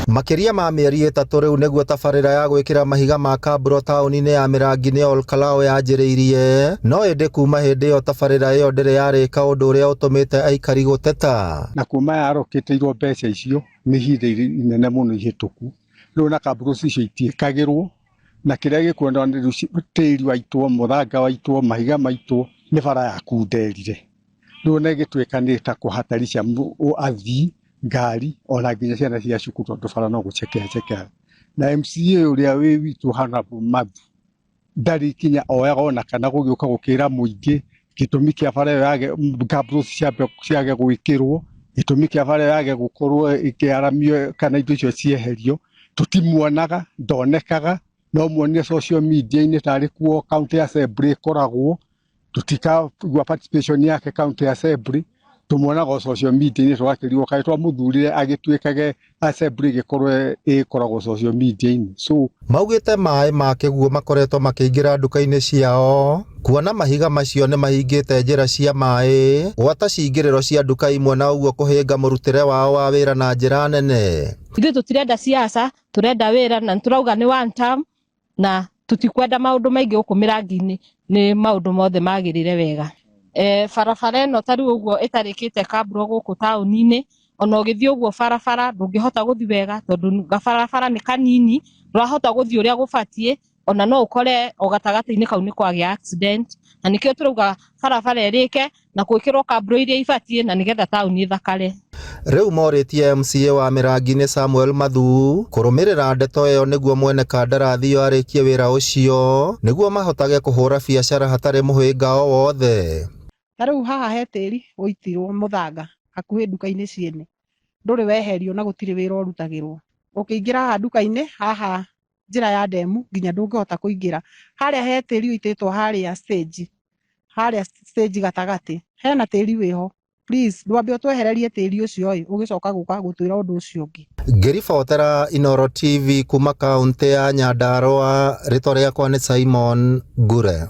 Makĩria ma mĩeri 3 rĩu nĩguo tabarĩra ya gwĩkĩra mahiga ma kaburo taũni-inĩ ya Mĩrangi-inĩ Ol Kalou yanjĩrĩirie, no ĩndĩ kuma hĩndĩ ĩyo tabarĩra ĩyo ndĩrĩ yarĩka, ũndũ ũrĩa ũtũmĩte aikari gũteta. Na kuma yarokĩtĩirwo mbeca icio nĩ ihinda inene mũno ihĩtũku. Rĩu na kaburo icio itiĩkagĩrwo, na kĩrĩa gĩkuonwo nĩ rĩu tĩri waitwo, mũthanga waitwo, mahiga maitwo, nĩ bara yakunderire. Rĩu ona ĩgĩtuĩka nĩ ta kũhatarisha athii ngari ona nginya ciana cia cukuru, tondũ bara no gũcekeha. Na MCA ũrĩa wĩ witũ Honorable Mathu ndarĩ ikinya oyaga ona kana gũgĩũka gũkĩra mũingĩ gĩtũmi kĩa bara ĩyo yage kaburo ciage gwĩkĩrwo, gĩtũmi kĩa bara ĩyo yage gũkorwo ĩkĩaramio kana indo icio cieherio. Tũtimuonaga, ndonekaga, no muonire social media-inĩ tarĩ kuo county assembly ĩkoragwo, tũtikaigua participation yake county assembly, tũmuonaga o social media-inĩ, tũgakĩrigwo kaĩ twamũthurire agĩtuĩkage assembly ĩgĩkorwo ĩkoragwo social media-inĩ. So Maugĩte maĩ ma kĩguũ makoretwo makĩingĩra nduka-inĩ ciao, kuona mahiga macio nĩ mahingĩte njĩra cia maĩ gwata cingĩrĩro cia nduka imwe, na ũguo kũhĩnga mũrutĩre wao wa wĩra na njĩra nene. Ithuĩ tũtirenda siasa, tũrenda wĩra, na tũrauga nĩ one term, na tũtikwenda maũndũ maingĩ gũkũ Mĩrangi-inĩ, nĩ maũndũ mothe magĩrĩre wega. Barabara ĩno ta rĩu ũguo ĩtarĩkĩte kaburo gũkũ taũni-inĩ, ona ũgĩthiĩ ũguo barabara ndũngĩhota gũthiĩ wega, tondũ gabarabara nĩ kanini, ndũrahota gũthiĩ ũrĩa gũbatiĩ, ona no ũkore o gatagatĩ-inĩ kau nĩ kwagĩa accident, na nĩkĩo tũrauga barabara ĩrĩke na gwĩkĩrwo kaburo iria ibatiĩ, na nĩgetha taũni ĩthakare. Rĩu morĩtie MCA wa Mĩrangi-inĩ Samuel Mathu kũrũmĩrĩra ndeto ĩyo, nĩguo mwene kandarathi ĩyo arĩkie wĩra ũcio, nĩguo mahotage kũhũra biacara hatarĩ mũhĩnga o wothe. Ta rĩu haha he tĩri ũitirwo mũthanga hakuhĩ nduka-inĩ ciene, ndũrĩ weherio na gũtirĩ wĩra ũrutagĩrwo. Ũkĩingĩra haha nduka-inĩ haha njĩra ya ndemu nginya ndũngĩhota kũingĩra. Harĩa he tĩri ũitĩtwo harĩa stage, harĩa stage gatagatĩ hena tĩri wĩho. Please, ndwambe ũtwehererie tĩri ũcio ĩ, ũgĩcoka gũka gũtwĩra ũndũ ũcio ũngĩ. Ngĩribotera Inooro TV kuma kaũntĩ ya Nyandarũa, rĩtwa rĩakwa nĩ Simon Ngure.